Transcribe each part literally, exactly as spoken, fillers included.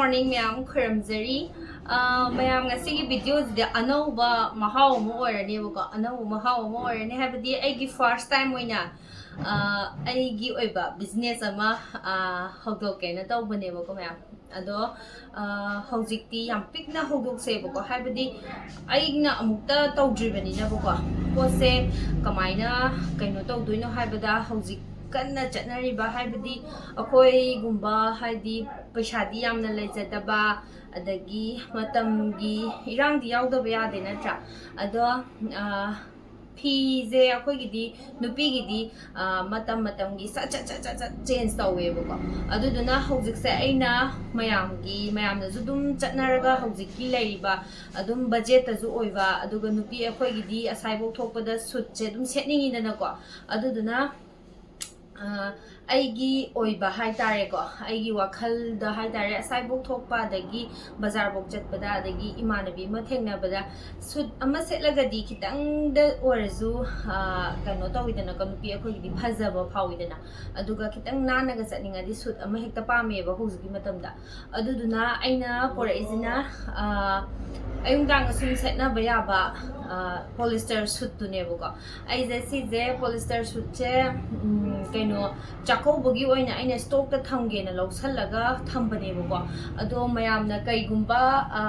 Morning ꯃꯌꯥꯝ, ꯈꯨꯔꯨꯝꯖꯔꯤ꯫ ꯑ, ꯃꯌꯥꯝ, ꯉꯁꯤꯒꯤ videoꯁꯤꯗꯤ ꯑꯅꯧꯕ ꯃꯍꯥꯎ ꯑꯃ ꯑꯣꯏꯔꯅꯦꯕꯀꯣ, ꯑꯅꯧꯕ ꯃꯍꯥꯎ ꯑꯃ ꯑꯣꯏꯔꯅꯤ, ꯍꯥꯏꯕꯗꯤ ꯑꯩꯒꯤ first time ꯑꯣꯏꯅ, ꯑ, ꯑꯩꯒꯤ ꯑꯣꯏꯕ business ꯑꯃ, ꯑ, ꯍꯧꯗꯣꯛꯀꯦꯅ ꯇꯧꯕꯅꯦꯕꯀꯣ ꯃꯌꯥꯝ꯫ ꯑꯗꯣ, ꯑ, ꯍꯧꯖꯤꯛꯇꯤ ꯌꯥꯝ ꯄꯤꯛꯅ ꯍꯧꯗꯣꯛꯁꯦꯕꯀꯣ, ꯍꯥꯏꯕꯗꯤ ꯑꯩꯅ ꯑꯃꯨꯛꯇ ꯇꯧꯗ꯭ꯔꯤꯕꯅꯤꯅꯕꯀꯣ, ꯄꯣꯠꯁꯦ ꯀꯃꯥꯏꯅ ꯀꯩꯅꯣ ꯇꯧꯗꯣꯏꯅꯣ ꯍꯥꯏꯕꯗ, ꯍꯧꯖꯤꯛ ꯀꯟꯅ ꯆꯠꯅꯔꯤꯕ, ꯍꯥꯏꯕꯗꯤ ꯑꯩꯈꯣꯏꯒꯨꯝꯕ, ꯍꯥꯏꯗꯤ ꯄꯩꯁꯥꯗꯤ ꯌꯥꯝꯅ ꯂꯩꯖꯗꯕ, ꯑꯗꯒꯤ ꯃꯇꯝꯒꯤ ꯏꯔꯥꯡꯗꯤ ꯌꯥꯎꯗꯕ ꯌꯥꯗꯦ ꯅꯠꯇ꯭ꯔꯥ? ꯑꯗꯣ, ꯑ, ꯐꯤꯁꯦ ꯑꯩꯈꯣꯏꯒꯤꯗꯤ, ꯅꯨꯄꯤꯒꯤꯗꯤ, ꯑ, ꯃꯇꯝ ꯃꯇꯝꯒꯤ ꯁꯠ ꯁꯠ ꯁꯠ ꯁꯠ ꯁꯠ change ꯇꯧꯋꯦꯕꯀꯣ꯫ ꯑꯗꯨꯗꯨꯅ ꯍꯧꯖꯤꯛꯁꯦ ꯑꯩꯅ ꯃꯌꯥꯝꯒꯤ, ꯃꯌꯥꯝꯅꯁꯨ ꯑꯗꯨꯝ ꯆꯠꯅꯔꯒ ꯍꯧꯖꯤꯛꯀꯤ ꯂꯩꯔꯤꯕ ꯑꯗꯨꯝ budgetꯇꯁꯨ ꯑꯣꯏꯕ, ꯑꯗꯨꯒ ꯅꯨꯄꯤ ꯑꯩꯈꯣꯏꯒꯤꯗꯤ ꯑꯁꯥꯏꯐꯥꯎ ꯊꯣꯛꯄꯗ suitꯁꯦ ꯑꯗꯨꯝ ꯁꯦꯠꯅꯤꯡꯉꯤꯗꯅꯀꯣ꯫ ꯑꯗꯨꯗꯨꯅ, ꯑ, ꯑꯩꯒꯤ ꯑꯣꯏꯕ ꯍꯥꯏꯇꯥꯔꯦꯀꯣ, ꯑꯩꯒꯤ ꯋꯥꯈꯜꯗ ꯍꯥꯏꯇꯥꯔꯦ, ꯑꯁꯥꯏꯐꯥꯎ ꯊꯣꯛꯄ, ꯑꯗꯒꯤ ꯕꯖꯥꯔꯐꯥꯎ ꯆꯠꯄꯗ, ꯑꯗꯒꯤ ꯏꯃꯥꯟꯅꯕꯤ ꯑꯃ ꯊꯦꯡꯅꯕꯗ suit ꯑꯃ ꯁꯦꯠꯂꯒꯗꯤ ꯈꯤꯇꯪꯗ ꯑꯣꯏꯔꯁꯨ, ꯑ, ꯀꯩꯅꯣ ꯇꯧꯋꯤꯗꯅꯀꯣ, ꯅꯨꯄꯤ ꯑꯩꯈꯣꯏꯒꯤꯗꯤ ꯐꯖꯕ ꯐꯥꯎꯋꯤꯗꯅ꯫ ꯑꯗꯨꯒ ꯈꯤꯇꯪ ꯅꯥꯟꯅꯒ ꯆꯠꯅꯤꯡꯉꯗꯤ suit ꯑꯃ ꯍꯦꯛꯇ ꯄꯥꯝꯃꯦꯕ ꯍꯧꯖꯤꯛꯀꯤ ꯃꯇꯝꯗ꯫ ꯑꯗꯨꯗꯨꯅ ꯑꯩꯅ ꯄꯣꯔꯛꯏꯁꯤꯅ, ꯑ, ꯑꯌꯨꯛ ꯅꯨꯡꯗꯥꯡꯗ ꯁꯨꯝ ꯁꯦꯠꯅꯕ ꯌꯥꯕ, ꯑ, polyester suitꯇꯨꯅꯦꯕꯀꯣ꯫ ꯑꯩꯁꯦ ꯁꯤꯁꯦ polyester suitꯁꯦ, ꯎꯝ, ꯀꯩꯅꯣ, ꯆꯥꯛꯀꯧꯕꯒꯤ ꯑꯣꯏꯅ ꯑꯩꯅ stockꯇ ꯊꯝꯒꯦꯅ ꯂꯧꯁꯜꯂꯒ ꯊꯝꯕꯅꯦꯕꯀꯣ꯫ ꯑꯗꯣ ꯃꯌꯥꯝꯅ ꯀꯩꯒꯨꯝꯕ, ꯑ,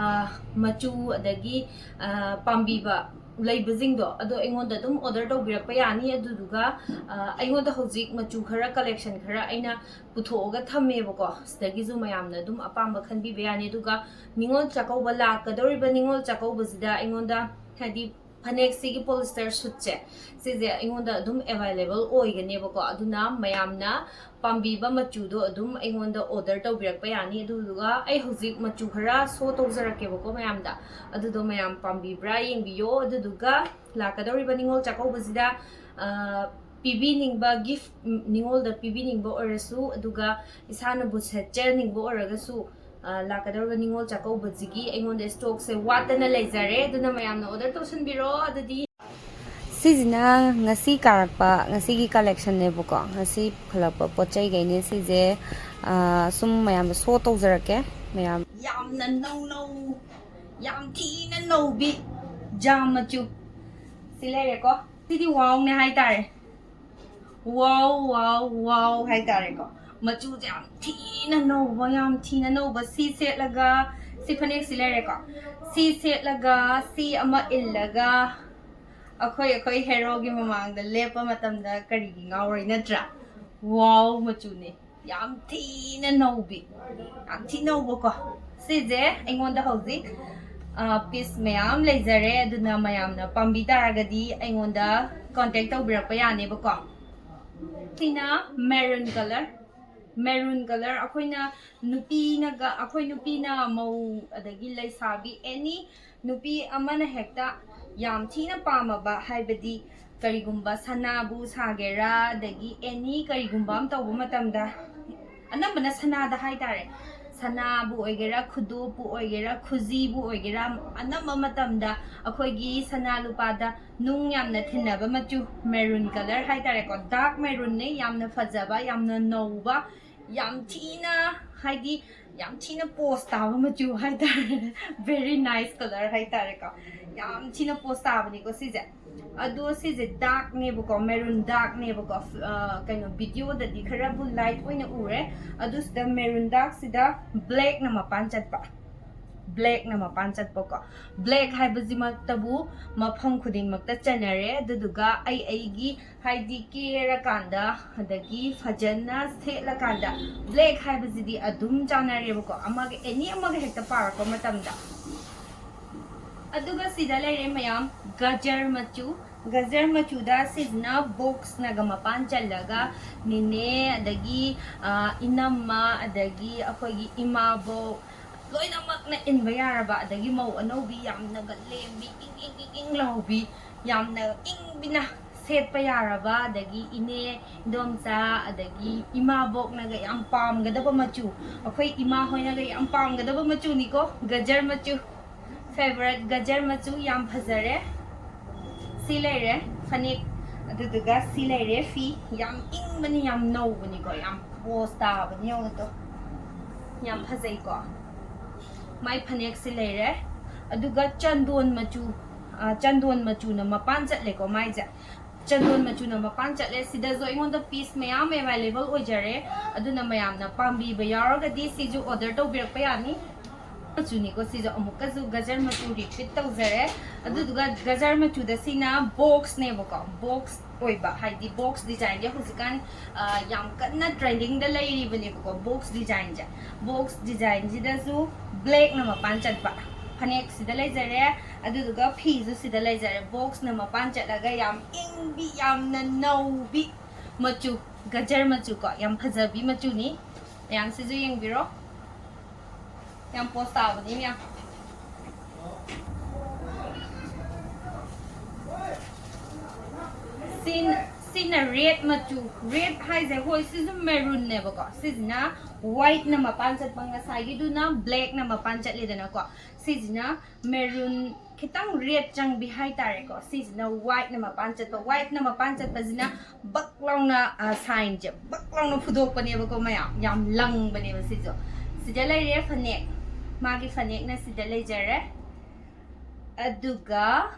ꯃꯆꯨ ꯑꯗꯒꯤ, ꯑ, ꯄꯥꯝꯕꯤꯕ ꯂꯩꯕꯁꯤꯡꯗꯣ, ꯑꯗꯣ ꯑꯩꯉꯣꯟꯗ ꯑꯗꯨꯝ order ꯇꯧꯕꯤꯔꯛꯄ ꯌꯥꯅꯤ꯫ ꯑꯗꯨꯗꯨꯒ, ꯑ, ꯑꯩꯉꯣꯟꯗ ꯍꯧꯖꯤꯛ ꯃꯆꯨ ꯈꯔ, collection ꯈꯔ ꯑꯩꯅ ꯄꯨꯊꯣꯛꯑꯒ ꯊꯝꯃꯦꯕꯀꯣ꯫ ꯁꯤꯗꯒꯤꯁꯨ ꯃꯌꯥꯝꯅ ꯑꯗꯨꯝ ꯑꯄꯥꯝꯕ ꯈꯟꯕꯤꯕ ꯌꯥꯅꯤ꯫ ꯑꯗꯨꯒ ꯅꯤꯉꯣꯜ ꯆꯥꯛꯀꯧꯕ, ꯂꯥꯛꯀꯗꯧꯔꯤꯕ ꯅꯤꯉꯣꯜ ꯆꯥꯛꯀꯧꯕꯁꯤꯗ ꯑꯩꯉꯣꯟꯗ, ꯍꯥꯏꯗꯤ, ꯐꯅꯦꯛꯁꯤꯒꯤ polyester suitꯁꯦ, ꯁꯤꯁꯦ ꯑꯩꯉꯣꯟꯗ ꯑꯗꯨꯝ available ꯑꯣꯏꯒꯅꯦꯕꯀꯣ꯫ ꯑꯗꯨꯅ ꯃꯌꯥꯝꯅ ꯄꯥꯝꯕꯤꯕ ꯃꯆꯨꯗꯣ ꯑꯗꯨꯝ ꯑꯩꯉꯣꯟꯗ order ꯇꯧꯕꯤꯔꯛꯄ ꯌꯥꯅꯤ꯫ ꯑꯗꯨꯗꯨꯒ ꯑꯩ ꯍꯧꯖꯤꯛ ꯃꯆꯨ ꯈꯔ show ꯇꯧꯖꯔꯛꯀꯦꯕꯀꯣ ꯃꯌꯥꯝꯗ꯫ ꯑꯗꯨꯗꯣ ꯃꯌꯥꯝ ꯄꯥꯝꯕꯤꯕ꯭ꯔꯥ ꯌꯦꯡꯕꯤꯌꯣ꯫ ꯑꯗꯨꯗꯨꯒ ꯂꯥꯛꯀꯗꯧꯔꯤꯕ ꯅꯤꯉꯣꯜ ꯆꯥꯛꯀꯧꯕꯁꯤꯗ, ꯑ, ꯄꯤꯕꯤꯅꯤꯡꯕ gift, ꯎꯝ, ꯅꯤꯉꯣꯜꯗ ꯄꯤꯕꯤꯅꯤꯡꯕ ꯑꯣꯏꯔꯁꯨ, ꯑꯗꯨꯒ ꯏꯁꯥꯅꯕꯨ ꯁꯦꯠꯆꯅꯤꯡꯕ ꯑꯣꯏꯔꯒꯁꯨ, ꯑ, ꯂꯥꯛꯀꯗꯧꯔꯤꯕ ꯅꯤꯉꯣꯜ ꯆꯥꯛꯀꯧꯕꯁꯤꯒꯤ ꯑꯩꯉꯣꯟꯗ stockꯁꯦ ꯋꯥꯠꯇꯅ ꯂꯩꯖꯔꯦ꯫ ꯑꯗꯨꯅ ꯃꯌꯥꯝꯅ order ꯇꯧꯁꯟꯕꯤꯔꯣ꯫ ꯑꯗꯨꯗꯤ ꯁꯤꯁꯤꯅ ꯉꯁꯤ ꯀꯥꯔꯛꯄ, ꯉꯁꯤꯒꯤ collectionꯅꯦꯕꯀꯣ꯫ ꯉꯁꯤ ꯄꯨꯈꯠꯂꯛꯄ ꯄꯣꯠ ꯆꯩꯈꯩꯅꯦ ꯁꯤꯁꯦ꯫ ꯑ, ꯁꯨꯝ ꯃꯌꯥꯝꯗ show ꯇꯧꯖꯔꯛꯀꯦ꯫ ꯃꯌꯥꯝ꯫ ꯌꯥꯝꯅ ꯅꯧ ꯅꯧ, ꯌꯥꯝ ꯊꯤꯅ ꯅꯧꯕꯤ ꯖꯥꯝ ꯃꯆꯨ꯫ ꯁꯤ ꯂꯩꯔꯦꯀꯣ꯫ ꯁꯤꯗꯤ ꯋꯥꯎꯅꯦ ꯍꯥꯏꯇꯥꯔꯦ꯫ ꯋꯥꯎ, ꯋꯥꯎ, ꯋꯥꯎ ꯍꯥꯏꯇꯥꯔꯦꯀꯣ꯫ ꯃꯆꯨꯁꯦ ꯌꯥꯝ ꯊꯤꯅ ꯅꯧꯕ, ꯌꯥꯝ ꯊꯤꯅ ꯅꯧꯕ꯫ ꯁꯤ ꯁꯦꯠꯂꯒ, ꯁꯤ ꯐꯅꯦꯛꯁꯤ ꯂꯩꯔꯦꯀꯣ꯫ ꯁꯤ ꯁꯦꯠꯂꯒ, ꯁꯤ ꯑꯃ ꯏꯜꯂꯒ, ꯑꯩꯈꯣꯏ, ꯑꯩꯈꯣꯏ ꯍꯦꯔꯣꯒꯤ ꯃꯃꯥꯡꯗ ꯂꯦꯞꯄ ꯃꯇꯝꯗ ꯀꯔꯤꯒꯤ ꯉꯥꯎꯔꯣꯏ, ꯅꯠꯇ꯭ꯔꯥ? ꯋꯥꯎ ꯃꯆꯨꯅꯦ꯫ ꯌꯥꯝ ꯊꯤꯅ ꯅꯧꯕꯤ, ꯌꯥꯝ ꯊꯤ ꯅꯧꯕꯀꯣ꯫ ꯁꯤꯁꯦ ꯑꯩꯉꯣꯟꯗ ꯍꯧꯖꯤꯛ, ꯑ, ꯄꯤꯁ ꯃꯌꯥꯝ ꯂꯩꯖꯔꯦ, ꯑꯗꯨꯅ ꯃꯌꯥꯝꯅ ꯄꯥꯝꯕꯤ ꯇꯥꯔꯒꯗꯤ ꯑꯩꯉꯣꯟꯗ ꯀꯣꯟꯇꯦꯛ ꯇꯧꯕꯤꯔꯛꯄ ꯌꯥꯅꯦꯕꯀꯣ꯫ ꯁꯤꯅ ꯃꯦꯔꯨꯟ ꯀꯂꯔ, ꯃꯦꯔꯨꯟ ꯀꯂꯔ꯫ ꯑꯩꯈꯣꯏꯅ ꯅꯨꯄꯤꯅꯒ, ꯑꯩꯈꯣꯏ ꯅꯨꯄꯤꯅ, ꯃꯧ ꯑꯗꯒꯤ ꯂꯩꯁꯥꯕꯤ, ꯑꯦꯅꯤ ꯅꯨꯄꯤ ꯑꯃꯅ ꯍꯦꯛꯇ ꯌꯥꯝ ꯊꯤꯅ ꯄꯥꯝꯃꯕ, ꯍꯥꯏꯕꯗꯤ ꯀꯔꯤꯒꯨꯝꯕ ꯁꯅꯥꯕꯨ ꯁꯥꯒꯦꯔꯥ, ꯑꯗꯒꯤ ꯑꯦꯅꯤ ꯀꯔꯤꯒꯨꯝꯕ ꯑꯃ ꯇꯧꯕ ꯃꯇꯝꯗ, ꯑꯅꯝꯕꯅ ꯁꯅꯥꯗ ꯍꯥꯏꯇꯥꯔꯦ, ꯁꯅꯥꯕꯨ ꯑꯣꯏꯒꯦꯔꯥ, ꯈꯨꯗꯣꯞꯄꯨ ꯑꯣꯏꯒꯦꯔꯥ, ꯈꯨꯖꯤꯕꯨ ꯑꯣꯏꯒꯦꯔꯥ, ꯑꯅꯝꯕ ꯃꯇꯝꯗ ꯑꯩꯈꯣꯏꯒꯤ ꯁꯅꯥ ꯂꯨꯄꯥꯗ ꯅꯨꯡ ꯌꯥꯝꯅ ꯊꯤꯟꯅꯕ ꯃꯆꯨ, ꯃꯦꯔꯨꯟ ꯀꯂꯔ ꯍꯥꯏꯇꯥꯔꯦꯀꯣ, ꯗꯥꯔꯛ ꯃꯦꯔꯨꯟꯅꯦ꯫ ꯌꯥꯝꯅ ꯐꯖꯕ, ꯌꯥꯝꯅ ꯅꯧꯕ, ꯌꯥꯝ ꯊꯤꯅ, ꯍꯥꯏꯗꯤ ꯌꯥꯝ ꯊꯤꯅ ꯄꯣꯁ ꯇꯥꯕ ꯃꯆꯨ ꯍꯥꯏꯇꯥꯔꯦ꯫ ꯚꯦꯔꯤ ꯅꯥꯏꯁ ꯀꯂꯔ ꯍꯥꯏꯇꯥꯔꯦꯀꯣ꯫ ꯌꯥꯝ ꯊꯤꯅ ꯄꯣꯁ ꯇꯥꯕꯅꯤꯀꯣ ꯁꯤꯁꯦ꯫ ꯑꯗꯣ ꯁꯤꯁꯦ ꯗꯥꯔꯛꯅꯦꯕꯀꯣ, ꯃꯦꯔꯨꯟ ꯗꯥꯔꯛꯅꯦꯕꯀꯣ꯫ ꯑ, ꯀꯩꯅꯣ, ꯚꯤꯗꯤꯑꯣꯗꯗꯤ ꯈꯔꯕꯨ ꯂꯥꯏꯠ ꯑꯣꯏꯅ ꯎꯔꯦ꯫ ꯑꯗꯨꯁꯤꯗ ꯃꯦꯔꯨꯟ ꯗꯥꯔꯛꯁꯤꯗ ꯕ꯭ꯂꯦꯛꯅ ꯃꯄꯥꯟ ꯆꯠꯄ, ꯕ꯭ꯂꯦꯛꯅ ꯃꯄꯥꯟ ꯆꯠꯄꯀꯣ꯫ ꯕ꯭ꯂꯦꯛ ꯍꯥꯏꯕꯁꯤꯃꯛꯇꯕꯨ ꯃꯐꯝ ꯈꯨꯗꯤꯡꯃꯛꯇ ꯆꯟꯅꯔꯦ꯫ ꯑꯗꯨꯗꯨꯒ ꯑꯩ ꯑꯩꯒꯤ, ꯍꯥꯏꯗꯤ, ꯀꯦꯔꯀꯥꯟꯗ ꯑꯗꯒꯤ ꯐꯖꯅ ꯁꯦꯠꯂꯀꯥꯟꯗ ꯕ꯭ꯂꯦꯛ ꯍꯥꯏꯕꯁꯤꯗꯤ ꯑꯗꯨꯝ ꯆꯥꯟꯅꯔꯦꯕꯀꯣ, ꯑꯃꯒ, ꯑꯦꯅꯤ ꯑꯃꯒ ꯍꯦꯛꯇ ꯄꯥꯔꯛꯄ ꯃꯇꯝꯗ꯫ ꯑꯗꯨꯒ ꯁꯤꯗ ꯂꯩꯔꯦ ꯃꯌꯥꯝ, ꯒꯖꯔ ꯃꯆꯨ꯫ ꯒꯖꯔ ꯃꯆꯨꯗ ꯁꯤꯁꯤꯅ ꯕꯣꯛꯁꯅꯒ ꯃꯄꯥꯟ ꯆꯜꯂꯒ ꯅꯦꯅꯦ ꯑꯗꯒꯤ, ꯑ, ꯏꯅꯝꯃ ꯑꯗꯒꯤ ꯑꯩꯈꯣꯏꯒꯤ ꯏꯃꯥꯕꯣꯛ ꯂꯣꯏꯅꯃꯛꯅ ꯏꯟꯕ ꯌꯥꯔꯕ, ꯑꯗꯒꯤ ꯃꯧ ꯑꯅꯧꯕꯤ ꯌꯥꯝꯅꯒ ꯂꯦꯝꯕꯤ, ꯏꯪ ꯏꯪ ꯏꯪ ꯏꯪ ꯂꯥꯎꯕꯤ, ꯌꯥꯝꯅ ꯏꯪꯕꯤꯅ ꯁꯦꯠꯄ ꯌꯥꯔꯕ, ꯑꯗꯒꯤ ꯏꯅꯦ, ꯏꯗꯣꯝꯆꯥ, ꯑꯗꯒꯤ ꯏꯃꯥꯕꯣꯛꯅꯒ ꯌꯥꯝ ꯄꯥꯝꯒꯗꯕ ꯃꯆꯨ, ꯑꯩꯈꯣꯏ ꯏꯃꯥ ꯍꯣꯏꯅꯒ ꯌꯥꯝ ꯄꯥꯝꯒꯗꯕ ꯃꯆꯨꯅꯤꯀꯣ, ꯒꯖꯔ ꯃꯆꯨ꯫ ꯐꯦꯚꯔꯦꯠ ꯒꯖꯔ ꯃꯆꯨ꯫ ꯌꯥꯝ ꯐꯖꯔꯦ꯫ ꯁꯤ ꯂꯩꯔꯦ ꯐꯅꯦꯛ, ꯑꯗꯨꯗꯨꯒ ꯁꯤ ꯂꯩꯔꯦ ꯐꯤ꯫ ꯌꯥꯝ ꯏꯪꯕꯅꯤ, ꯌꯥꯝ ꯅꯧꯕꯅꯤꯀꯣ, ꯌꯥꯝ ꯄꯣꯁ ꯇꯥꯕꯅꯤ꯫ ꯌꯦꯡꯉꯨꯇꯣ, ꯌꯥꯝ ꯐꯖꯩꯀꯣ꯫ ꯃꯥꯏ ꯐꯅꯦꯛꯁꯤ ꯂꯩꯔꯦ꯫ ꯑꯗꯨꯒ ꯆꯟꯗꯣꯟ ꯃꯆꯨ, ꯑ, ꯆꯟꯗꯣꯟ ꯃꯆꯨꯅ ꯃꯄꯥꯟ ꯆꯠꯂꯦꯀꯣ ꯃꯥꯏꯁꯦ꯫ ꯆꯟꯗꯣꯟ ꯃꯆꯨꯅ ꯃꯄꯥꯟ ꯆꯠꯂꯦ꯫ ꯁꯤꯗꯁꯨ ꯑꯩꯉꯣꯟꯗ piece ꯃꯌꯥꯝ available ꯑꯣꯏꯖꯔꯦ꯫ ꯑꯗꯨꯅ ꯃꯌꯥꯝꯅ ꯄꯥꯝꯕꯤꯕ ꯌꯥꯎꯔꯒꯗꯤ ꯁꯤꯁꯨ order ꯇꯧꯕꯤꯔꯛꯄ ꯌꯥꯅꯤ꯫ ꯃꯆꯨꯅꯤꯀꯣ ꯁꯤꯁꯨ꯫ ꯑꯃꯨꯛꯀꯁꯨ ꯒꯖꯔ ꯃꯆꯨ repeat ꯇꯧꯖꯔꯦ꯫ ꯑꯗꯨꯗꯨꯒ ꯒꯖꯔ ꯃꯆꯨꯗ ꯁꯤꯅ boxꯅꯦꯕꯀꯣ꯫ Box ꯑꯣꯏꯕ, ꯍꯥꯏꯗꯤ box designꯁꯦ ꯍꯧꯖꯤꯛꯀꯥꯟ, ꯑ, ꯌꯥꯝ ꯀꯟꯅ trendingꯗ ꯂꯩꯔꯤꯕꯅꯦꯕꯀꯣ, box designꯁꯦ꯫ Box designꯁꯤꯗꯁꯨ blackꯅ ꯃꯄꯥꯟ ꯆꯠꯄ ꯐꯅꯦꯛ ꯁꯤꯗ ꯂꯩꯖꯔꯦ꯫ ꯑꯗꯨꯗꯨꯒ ꯐꯤꯁꯨ ꯁꯤꯗ ꯂꯩꯖꯔꯦ꯫ Boxꯅ ꯃꯄꯥꯟ ꯆꯠꯂꯒ ꯌꯥꯝ ꯏꯪꯕꯤ, ꯌꯥꯝꯅ ꯅꯧꯕꯤ ꯃꯆꯨ, ꯒꯖꯔ ꯃꯆꯨ ꯀꯣ, ꯌꯥꯝ ꯐꯖꯕꯤ ꯃꯆꯨꯅꯤ꯫ ꯃꯌꯥꯝꯁꯤꯁꯨ ꯌꯦꯡꯕꯤꯔꯣ, ꯌꯥꯝ ꯄꯣꯁ ꯇꯥꯕꯅꯤ ꯃꯌꯥꯝ꯫ ꯁꯤꯅ, ꯁꯤꯅ red ꯃꯆꯨ꯫ Red ꯍꯥꯏꯁꯦ, ꯍꯣꯏ, ꯁꯤꯁꯨ maroonꯅꯦꯕꯀꯣ꯫ ꯁꯤꯁꯤꯅ whiteꯅ ꯃꯄꯥꯟ ꯆꯠꯄ, ꯉꯁꯥꯏꯒꯤꯗꯨꯅ blackꯅ ꯃꯄꯥꯟ ꯆꯠꯂꯦꯗꯅꯀꯣ꯫ ꯁꯤꯁꯤꯅ maroon, ꯈꯤꯇꯪ red ꯆꯪꯕꯤ ꯍꯥꯏꯇꯥꯔꯦꯀꯣ꯫ ꯁꯤꯁꯤꯅ whiteꯅ ꯃꯄꯥꯟ ꯆꯠꯄ꯫ Whiteꯅ ꯃꯄꯥꯟ ꯆꯠꯄꯁꯤꯅ ꯕꯛ ꯂꯥꯎꯅ, ꯑ, signꯁꯦ ꯕꯛ ꯂꯥꯎꯅ ꯐꯨꯗꯣꯛꯄꯅꯦꯕꯀꯣ ꯃꯌꯥꯝ꯫ ꯌꯥꯝ ꯂꯪꯕꯅꯦꯕ ꯁꯤꯁꯨ꯫ ꯁꯤꯗ ꯂꯩꯔꯦ ꯐꯅꯦꯛ꯫ ꯃꯥꯒꯤ ꯐꯅꯦꯛꯅ ꯁꯤꯗ ꯂꯩꯖꯔꯦ꯫ ꯑꯗꯨꯒ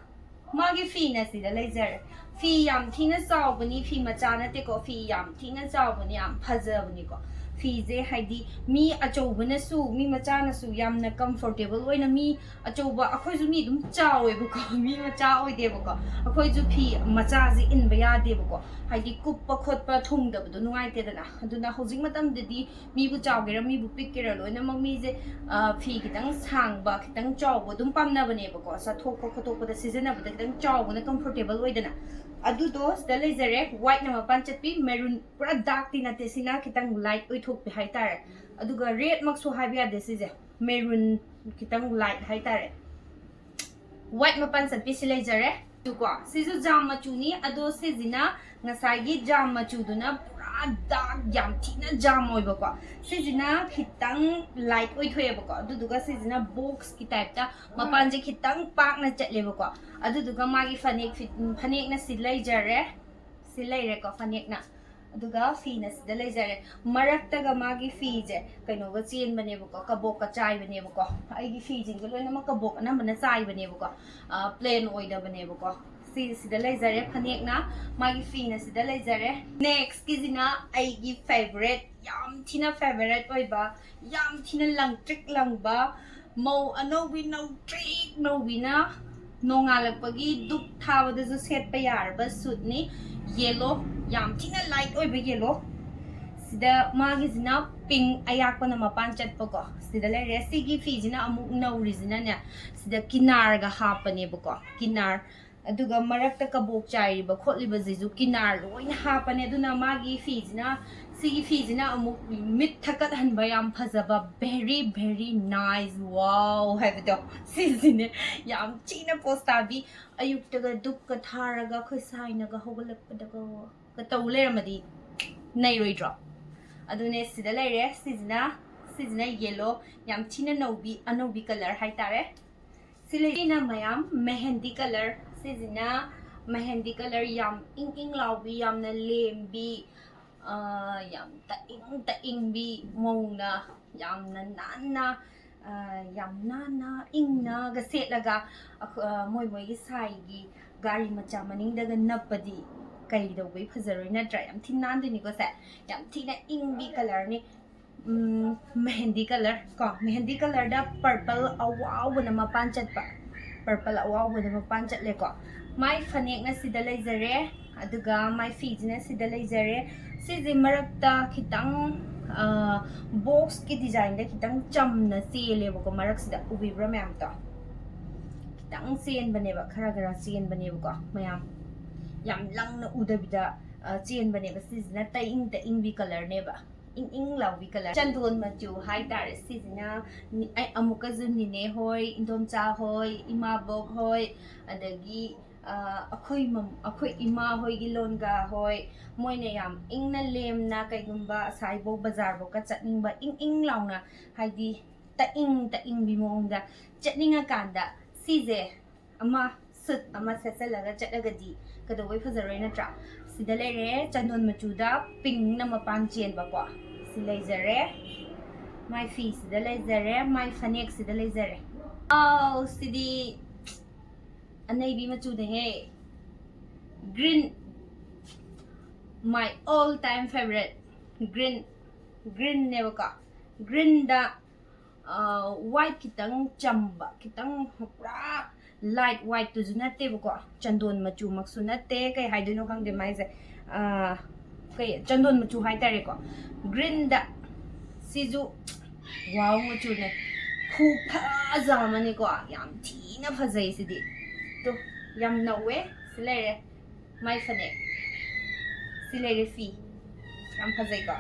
ꯃꯥꯒꯤ ꯐꯤꯅ ꯁꯤꯗ ꯂꯩꯖꯔꯦ꯫ ꯐꯤ ꯌꯥꯝ ꯊꯤꯅ ꯆꯥꯎꯕꯅꯤ, ꯐꯤ ꯃꯆꯥ ꯅꯠꯇꯦꯀꯣ, ꯐꯤ ꯌꯥꯝ ꯊꯤꯅ ꯆꯥꯎꯕꯅꯤ, ꯌꯥꯝ ꯐꯖꯕꯅꯤꯀꯣ꯫ ꯐꯤꯁꯦ ꯍꯥꯏꯗꯤ ꯃꯤ ꯑꯆꯧꯕꯅꯁꯨ, ꯃꯤ ꯃꯆꯥꯅꯁꯨ ꯌꯥꯝꯅ comfortable ꯑꯣꯏꯅ, ꯃꯤ ꯑꯆꯧꯕ, ꯑꯩꯈꯣꯏꯁꯨ ꯃꯤ ꯑꯗꯨꯝ ꯆꯥꯎꯋꯦꯕꯀꯣ, ꯃꯤ ꯃꯆꯥ ꯑꯣꯏꯗꯦꯕꯀꯣ꯫ ꯑꯩꯈꯣꯏꯁꯨ ꯐꯤ ꯃꯆꯥꯁꯦ ꯏꯟꯕ ꯌꯥꯗꯦꯕꯀꯣ, ꯍꯥꯏꯗꯤ ꯀꯨꯞꯄ ꯈꯣꯠꯄ ꯊꯨꯡꯗꯕꯗꯣ ꯅꯨꯡꯉꯥꯏꯇꯦꯗꯅ꯫ ꯑꯗꯨꯅ ꯍꯧꯖꯤꯛ ꯃꯇꯝꯗꯗꯤ ꯃꯤꯕꯨ ꯆꯥꯎꯒꯦꯔꯥ, ꯃꯤꯕꯨ ꯄꯤꯛꯀꯦꯔꯥ, ꯂꯣꯏꯅꯃꯛ ꯃꯤꯁꯦ, ꯑ, ꯐꯤ ꯈꯤꯇꯪ ꯁꯥꯡꯕ, ꯈꯤꯇꯪ ꯆꯥꯎꯕ ꯑꯗꯨꯝ ꯄꯥꯝꯅꯕꯅꯦꯕꯀꯣ꯫ ꯆꯠꯊꯣꯛꯄ ꯈꯣꯠꯇꯣꯛꯄꯗ ꯁꯤꯖꯤꯟꯅꯕꯗ ꯈꯤꯇꯪ ꯆꯥꯎꯕꯅ comfortable ꯑꯣꯏꯗꯅ꯫ ꯑꯗꯨꯗꯣ ꯁꯤꯗ ꯂꯩꯖꯔꯦ꯫ Whiteꯅ ꯃꯄꯥꯟ ꯆꯠꯄꯤ, maroon, ꯄꯨꯔꯥ darkꯇꯤ ꯅꯠꯇꯦ, ꯁꯤꯅ ꯈꯤꯇꯪ light ꯑꯣꯏꯊꯣꯛꯄꯤ ꯍꯥꯏꯇꯥꯔꯦ꯫ ꯑꯗꯨꯒ redꯃꯛꯁꯨ ꯍꯥꯏꯕ ꯌꯥꯗꯦ ꯁꯤꯁꯦ, maroon ꯈꯤꯇꯪ light ꯍꯥꯏꯇꯥꯔꯦ꯫ White ꯃꯄꯥꯟ ꯆꯠꯄꯤꯁꯤ ꯂꯩꯖꯔꯦ꯫ ꯀꯣ, ꯁꯤꯁꯨ ꯖꯥꯝ ꯃꯆꯨꯅꯤ, ꯑꯗꯣ ꯁꯤꯁꯤꯅ ꯉꯁꯥꯏꯒꯤ ꯖꯥꯝ ꯃꯆꯨꯗꯨꯅ ꯄꯨꯔꯥ dark, ꯌꯥꯝ ꯊꯤꯅ ꯖꯥꯝ ꯑꯣꯏꯕꯀꯣ꯫ ꯁꯤꯁꯤꯅ ꯈꯤꯇꯪ light ꯑꯣꯏꯊꯣꯛꯑꯦꯕꯀꯣ, ꯑꯗꯨꯗꯨꯒ ꯁꯤꯁꯤꯅ boxꯀꯤ typeꯇ ꯃꯄꯥꯟꯁꯦ ꯈꯤꯇꯪ ꯄꯥꯛꯅ ꯆꯠꯂꯦꯕꯀꯣ꯫ ꯑꯗꯨꯗꯨꯒ ꯃꯥꯒꯤ ꯐꯅꯦꯛ ꯐꯤ-, ꯐꯅꯦꯛꯅ ꯁꯤ ꯂꯩꯖꯔꯦ, ꯁꯤ ꯂꯩꯔꯦꯀꯣ ꯐꯅꯦꯛꯅ꯫ ꯑꯗꯨꯒ ꯐꯤꯅ ꯁꯤꯗ ꯂꯩꯖꯔꯦ꯫ ꯃꯔꯛꯇꯒ ꯃꯥꯒꯤ ꯐꯤꯁꯦ ꯀꯩꯅꯣꯒ ꯆꯦꯟꯕꯅꯦꯕꯀꯣ, ꯀꯕꯣꯛꯀ ꯆꯥꯏꯕꯅꯦꯕꯀꯣ꯫ ꯑꯩꯒꯤ ꯐꯤꯁꯤꯡꯁꯦ ꯂꯣꯏꯅꯃꯛ ꯀꯕꯣꯛ ꯑꯅꯝꯕꯅ ꯆꯥꯏꯕꯅꯦꯕꯀꯣ, ꯄ꯭ꯂꯦꯟ ꯑꯣꯏꯗꯕꯅꯦꯕꯀꯣ꯫ ꯁꯤ ꯁꯤꯗ ꯂꯩꯖꯔꯦ ꯐꯅꯦꯛꯅ, ꯃꯥꯒꯤ ꯐꯤꯅ ꯁꯤꯗ ꯂꯩꯖꯔꯦ꯫ ꯅꯦꯛꯁꯀꯤꯁꯤꯅ ꯑꯩꯒꯤ ꯐꯦꯚꯔꯦꯠ, ꯌꯥꯝ ꯊꯤꯅ ꯐꯦꯚꯔꯦꯠ ꯑꯣꯏꯕ, ꯌꯥꯝ ꯊꯤꯅ ꯂꯪꯇ꯭ꯔꯤꯛ ꯂꯪꯕ, ꯃꯧ ꯑꯅꯧꯕꯤ ꯅꯧꯇ꯭ꯔꯤꯛ ꯅꯧꯕꯤꯅ ꯅꯣꯡꯉꯥꯜꯂꯛꯄꯒꯤ ꯗꯨꯛ ꯊꯥꯕꯗꯁꯨ ꯁꯦꯠꯄ ꯌꯥꯔꯕ ꯁꯨꯠꯅꯤ꯫ ꯌꯦꯂꯣ, ꯌꯥꯝ ꯊꯤꯅ ꯂꯥꯏꯠ ꯑꯣꯏꯕ ꯌꯦꯂꯣ꯫ ꯁꯤꯗ ꯃꯥꯒꯤꯁꯤꯅ ꯄꯤꯡ ꯑꯌꯥꯛꯄꯅ ꯃꯄꯥꯟ ꯆꯠꯄꯀꯣ꯫ ꯁꯤꯗ ꯂꯩꯔꯦ꯫ ꯁꯤꯒꯤ ꯐꯤꯁꯤꯅ ꯑꯃꯨꯛ ꯅꯧꯔꯤꯁꯤꯅꯅꯦ, ꯁꯤꯗ ꯀꯤꯅꯥꯔꯒ ꯍꯥꯞꯄꯅꯦꯕꯀꯣ꯫ ꯀꯤꯅꯥꯔ, ꯑꯗꯨꯒ ꯃꯔꯛꯇ ꯀꯕꯣꯛ ꯆꯥꯏꯔꯤꯕ ꯈꯣꯠꯂꯤꯕꯁꯤꯁꯨ ꯀꯤꯅꯥꯔ ꯂꯣꯏꯅ ꯍꯥꯞꯄꯅꯦ꯫ ꯑꯗꯨꯅ ꯃꯥꯒꯤ ꯐꯤꯁꯤꯅ, ꯁꯤꯒꯤ ꯐꯤꯁꯤꯅ ꯑꯃꯨꯛ ꯃꯤꯠ ꯊꯛꯀꯠꯍꯟꯕ ꯌꯥꯝ ꯐꯖꯕ, very very nice, wow ꯍꯥꯏꯕꯗꯣ, ꯁꯤꯁꯤꯅꯦ꯫ ꯌꯥꯝ ꯊꯤꯅ ꯄꯣꯁ ꯇꯥꯕꯤ꯫ ꯑꯌꯨꯛꯇꯒ ꯗꯨꯛꯀ ꯊꯥꯔꯒ ꯑꯩꯈꯣꯏ ꯁꯥꯏꯅꯒ ꯍꯧꯒꯠꯂꯛꯄꯗꯒ ꯇꯧ ꯂꯩꯔꯝꯃꯗꯤ ꯅꯩꯔꯣꯏꯗ꯭ꯔꯣ? ꯑꯗꯨꯅꯦ ꯁꯤꯗ ꯂꯩꯔꯦ꯫ ꯁꯤꯁꯤꯅ, ꯁꯤꯁꯤꯅ ꯌꯦꯂꯣ, ꯌꯥꯝ ꯊꯤꯅ ꯅꯧꯕꯤ, ꯑꯅꯧꯕꯤ ꯀꯂꯔ ꯍꯥꯏꯇꯥꯔꯦ꯫ ꯁꯤꯅ ꯃꯌꯥꯝ ꯃꯦꯍꯦꯟꯗꯤ ꯀꯂꯔ꯫ ꯁꯤꯁꯤꯅ ꯃꯦꯍꯦꯟꯗꯤ ꯀꯂꯔ, ꯌꯥꯝ ꯏꯪ ꯏꯪ ꯂꯥꯎꯕꯤ, ꯌꯥꯝꯅ ꯂꯦꯝꯕꯤ, ꯑ, ꯌꯥꯝ ꯇꯛꯏꯪ ꯇꯛꯏꯪꯕꯤ ꯃꯧꯅ ꯌꯥꯝꯅ ꯅꯥꯟꯅ, ꯑ, ꯌꯥꯝ ꯅꯥꯟꯅ ꯏꯪꯅꯒ ꯁꯦꯠꯂꯒ ꯑꯈ-, ꯑ, ꯃꯣꯏ ꯃꯣꯏꯒꯤ ꯁꯥꯏꯒꯤ ꯒꯥꯔꯤ ꯃꯆꯥ ꯃꯅꯤꯡꯗꯒ ꯅꯞꯄꯗꯤ ꯀꯩꯗꯧꯕꯩ ꯐꯖꯔꯣꯏ, ꯅꯠꯇ꯭ꯔꯥ? ꯌꯥꯝ ꯊꯤꯅ ꯅꯥꯟꯗꯣꯏꯅꯤꯀꯣ ꯁꯦ꯫ ꯌꯥꯝ ꯊꯤꯅ ꯏꯪꯕꯤ ꯀꯂꯔꯅꯤ꯫ ꯎꯝ, ꯃꯦꯍꯦꯟꯗꯤ ꯀꯂꯔ ꯀꯣ, ꯃꯦꯍꯦꯟꯗꯤ ꯀꯂꯔꯗ ꯄꯔꯄꯜ ꯑꯋꯥꯎꯕꯅ ꯃꯄꯥꯟ ꯆꯠꯄ, ꯄꯔꯄꯜ ꯑꯋꯥꯎꯕꯅ ꯃꯄꯥꯟ ꯆꯠꯂꯦꯀꯣ꯫ ꯃꯥꯏ ꯐꯅꯦꯛꯅ ꯁꯤꯗ ꯂꯩꯖꯔꯦ, ꯑꯗꯨꯒ ꯃꯥꯏ ꯐꯤꯁꯤꯅ ꯁꯤꯗ ꯂꯩꯖꯔꯦ꯫ ꯁꯤꯁꯦ ꯃꯔꯛꯇ ꯈꯤꯇꯪ, ꯑ, ꯕꯣꯛꯁꯀꯤ ꯗꯤꯖꯥꯏꯟꯗ ꯈꯤꯇꯪ ꯆꯝꯅ ꯆꯦꯜꯂꯦꯕꯀꯣ꯫ ꯃꯔꯛꯁꯤꯗ ꯎꯕꯤꯕ꯭ꯔꯥ ꯃꯌꯥꯝꯗꯣ? ꯈꯤꯇꯪ ꯆꯦꯟꯕꯅꯦꯕ, ꯈꯔ ꯈꯔ ꯆꯦꯟꯕꯅꯦꯕꯀꯣ ꯃꯌꯥꯝ, ꯌꯥꯝ ꯂꯪꯅ ꯎꯗꯕꯤꯗ, ꯑ, ꯆꯦꯟꯕꯅꯦꯕ꯫ ꯁꯤꯁꯤꯅ ꯇꯛꯏꯪ ꯇꯛꯏꯪꯕꯤ ꯀꯂꯔꯅꯦꯕ, ꯏꯪ ꯏꯪ ꯂꯥꯎꯕꯤ ꯀꯂꯔ, ꯆꯟꯗꯣꯟ ꯃꯆꯨ ꯍꯥꯏꯇꯥꯔꯦ꯫ ꯁꯤꯁꯤꯅ ꯅꯤ-, ꯑꯩ ꯑꯃꯨꯛꯀꯁꯨ ꯅꯤꯅꯦ ꯍꯣꯏ, ꯏꯟꯗꯣꯝꯆꯥ ꯍꯣꯏ, ꯏꯃꯥꯕꯣꯛ ꯍꯣꯏ, ꯑꯗꯒꯤ, ꯑ, ꯑꯩꯈꯣꯏ ꯃꯝ-, ꯑꯩꯈꯣꯏ ꯏꯃꯥ ꯍꯣꯏꯒꯤ ꯂꯣꯟꯒ ꯍꯣꯏ, ꯃꯣꯏꯅ ꯌꯥꯝ ꯏꯪꯅ ꯂꯦꯝꯅ ꯀꯩꯒꯨꯝꯕ ꯑꯁꯥꯏꯕꯧ ꯕꯖꯥꯔꯕꯧꯀ ꯆꯠꯅꯤꯡꯕ, ꯏꯪ ꯏꯪ ꯂꯥꯎꯅ, ꯍꯥꯏꯗꯤ ꯇꯛꯏꯪ ꯇꯛꯏꯪꯕꯤ ꯃꯑꯣꯡꯗ ꯆꯠꯅꯤꯡꯉꯀꯥꯟꯗ ꯁꯤꯁꯦ ꯑꯃ ꯑꯃ ꯁꯦꯠꯆꯜꯂꯒ ꯆꯠꯂꯒꯗꯤ ꯀꯩꯗꯧꯕꯩ ꯐꯖꯔꯣꯏ, ꯅꯠꯇ꯭ꯔꯥ? ꯁꯤꯗ ꯂꯩꯔꯦ, ꯆꯟꯗꯣꯟ ꯃꯆꯨꯗ ꯄꯤꯡꯅ ꯃꯄꯥꯟ ꯆꯦꯟꯕꯀꯣ꯫ ꯁꯤ ꯂꯩꯖꯔꯦ꯫ ꯃꯥꯏ ꯐꯤꯁꯤꯗ ꯂꯩꯖꯔꯦ, ꯃꯥꯏ ꯐꯅꯦꯛꯁꯤꯗ ꯂꯩꯖꯔꯦ꯫ ꯑꯥꯎ, ꯁꯤꯗꯤ ꯑꯅꯩꯕꯤ ꯃꯆꯨꯅꯦꯍꯦ꯫ Green, my all time favorite꯫ Green, greenꯅꯦꯕꯀꯣ꯫ Greenꯗ white ꯈꯤꯇꯪ ꯆꯝꯕ, ꯈꯤꯇꯪ ꯄꯨꯔꯥ light whiteꯇꯨꯁꯨ ꯅꯠꯇꯦꯕꯀꯣ, ꯆꯟꯗꯣꯟ ꯃꯆꯨꯃꯛꯁꯨ ꯅꯠꯇꯦ, ꯀꯩ ꯍꯥꯏꯗꯣꯏꯅꯣ ꯈꯪꯗꯦ ꯃꯥꯏꯁꯦ꯫ ꯑꯥ, ꯀꯩ, ꯆꯟꯗꯣꯟ ꯃꯆꯨ ꯍꯥꯏꯇꯥꯔꯦꯀꯣ꯫ Greenꯗ ꯁꯤꯁꯨ wow ꯃꯆꯨꯅꯦ, ꯈꯨꯐꯖ ꯑꯃꯅꯤꯀꯣ, ꯌꯥꯝ ꯊꯤꯅ ꯐꯖꯩ ꯁꯤꯗꯤ꯫ ꯇꯨ, ꯌꯥꯝ ꯅꯧꯋꯦ꯫ ꯁꯤ ꯂꯩꯔꯦ ꯃꯥꯏ ꯐꯅꯦꯛ, ꯁꯤ ꯂꯩꯔꯦ ꯐꯤ꯫ ꯌꯥꯝ ꯐꯖꯩꯀꯣ꯫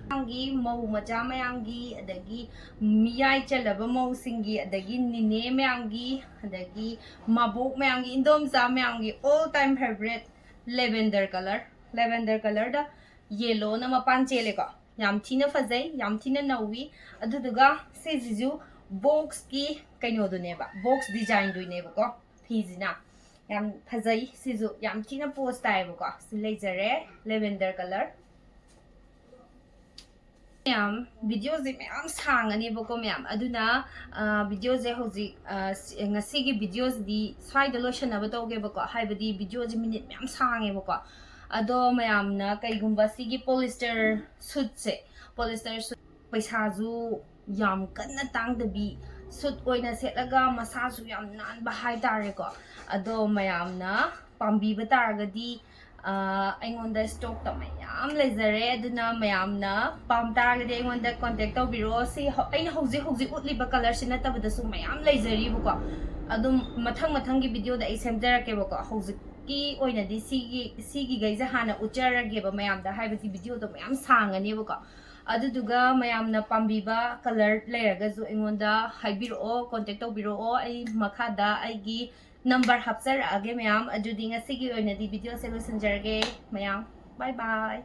ꯃꯌꯥꯝꯒꯤ, ꯃꯧ ꯃꯆꯥ ꯃꯌꯥꯝꯒꯤ, ꯑꯗꯒꯤ ꯃꯤꯌꯥꯏ ꯆꯜꯂꯕ ꯃꯧꯁꯤꯡꯒꯤ, ꯑꯗꯒꯤ ꯅꯤꯅꯦ ꯃꯌꯥꯝꯒꯤ, ꯑꯗꯒꯤ ꯃꯕꯣꯛ ꯃꯌꯥꯝꯒꯤ, ꯏꯟꯗꯣꯝꯆꯥ ꯃꯌꯥꯝꯒꯤ all time favorite lavender colour꯫ Lavender colourꯗ yellowꯅ ꯃꯄꯥꯟ ꯆꯦꯜꯂꯦꯀꯣ꯫ ꯌꯥꯝ ꯊꯤꯅ ꯐꯖꯩ, ꯌꯥꯝ ꯊꯤꯅ ꯅꯧꯏ꯫ ꯑꯗꯨꯗꯨꯒ ꯁꯤꯁꯤꯁꯨ boxꯀꯤ ꯀꯩꯅꯣꯗꯨꯅꯦꯕ, box designꯗꯨꯅꯦꯕꯀꯣ ꯐꯤꯁꯤꯅ꯫ ꯌꯥꯝ ꯐꯖꯩ ꯁꯤꯁꯨ, ꯌꯥꯝ ꯊꯤꯅ pose ꯇꯥꯏꯌꯦꯕꯀꯣ꯫ ꯁꯤ ꯂꯩꯖꯔꯦ, lavender colour꯫ ꯃꯌꯥꯝ, videoꯁꯦ ꯃꯌꯥꯝ ꯁꯥꯡꯉꯅꯦꯕꯀꯣ ꯃꯌꯥꯝ, ꯑꯗꯨꯅ, ꯑ, videoꯁꯦ ꯍꯧꯖꯤꯛ, ꯑ, ꯁꯤ-, ꯉꯁꯤꯒꯤ videoꯁꯤꯗꯤ ꯁ꯭ꯋꯥꯏꯗ ꯂꯣꯏꯁꯟꯅꯕ ꯇꯧꯒꯦꯕꯀꯣ, ꯍꯥꯏꯕꯗꯤ videoꯁꯦ minute ꯃꯌꯥꯝ ꯁꯥꯡꯉꯦꯕꯀꯣ꯫ ꯑꯗꯣ ꯃꯌꯥꯝꯅ ꯀꯩꯒꯨꯝꯕ ꯁꯤꯒꯤ polyester suitꯁꯦ, polyester suit ꯄꯩꯁꯥꯁꯨ ꯌꯥꯝ ꯀꯟꯅ ꯇꯥꯡꯗꯕꯤ, suit ꯑꯣꯏꯅ ꯁꯦꯠꯂꯒ ꯃꯁꯥꯁꯨ ꯌꯥꯝ ꯅꯥꯟꯕ ꯍꯥꯏꯇꯥꯔꯦꯀꯣ꯫ ꯑꯗꯣ ꯃꯌꯥꯝꯅ ꯄꯥꯝꯕꯤꯕ ꯇꯥꯔꯒꯗꯤ, ꯑ, ꯑꯩꯉꯣꯟꯗ stockꯇ ꯃꯌꯥꯝ ꯂꯩꯖꯔꯦ, ꯑꯗꯨꯅ ꯃꯌꯥꯝꯅ ꯄꯥꯝ ꯇꯥꯔꯒꯗꯤ ꯑꯩꯉꯣꯟꯗ contact ꯇꯧꯕꯤꯔꯛꯑꯣ꯫ ꯁꯤ ꯍꯧ-, ꯑꯩꯅ ꯍꯧꯖꯤꯛ ꯍꯧꯖꯤꯛ ꯎꯠꯂꯤꯕ colourꯁꯤ ꯅꯠꯇꯕꯗꯁꯨ ꯃꯌꯥꯝ ꯂꯩꯖꯔꯤꯕꯀꯣ꯫ ꯑꯗꯨꯝ ꯃꯊꯪ ꯃꯊꯪꯒꯤ videoꯗ ꯑꯩ ꯁꯦꯝꯖꯔꯛꯀꯦꯕꯀꯣ꯫ ꯍꯧꯖꯤꯛꯀꯤ ꯑꯣꯏꯅꯗꯤ ꯁꯤꯒꯤ, ꯁꯤꯒꯤꯈꯩꯁꯦ ꯍꯥꯟꯅ ꯎꯠꯆꯔꯒꯦꯕ ꯃꯌꯥꯝꯗ, ꯍꯥꯏꯕꯗꯤ videoꯗꯣ ꯃꯌꯥꯝ ꯁꯥꯡꯉꯅꯦꯕꯀꯣ꯫ ꯑꯗꯨꯗꯨꯒ ꯃꯌꯥꯝꯅ ꯄꯥꯝꯕꯤꯕ colour ꯂꯩꯔꯒꯁꯨ ꯑꯩꯉꯣꯟꯗ ꯍꯥꯏꯕꯤꯔꯛꯑꯣ, contact ꯇꯧꯕꯤꯔꯛꯑꯣ꯫ ꯑꯩ ꯃꯈꯥꯗ ꯑꯩꯒꯤ number ꯍꯥꯞꯆꯔꯛꯑꯒꯦ ꯃꯌꯥꯝ꯫ ꯑꯗꯨꯗꯤ ꯉꯁꯤꯒꯤ ꯑꯣꯏꯅꯗꯤ videoꯁꯦ ꯂꯣꯏꯁꯤꯟꯖꯔꯒꯦ ꯃꯌꯥꯝ꯫ Bye bye꯫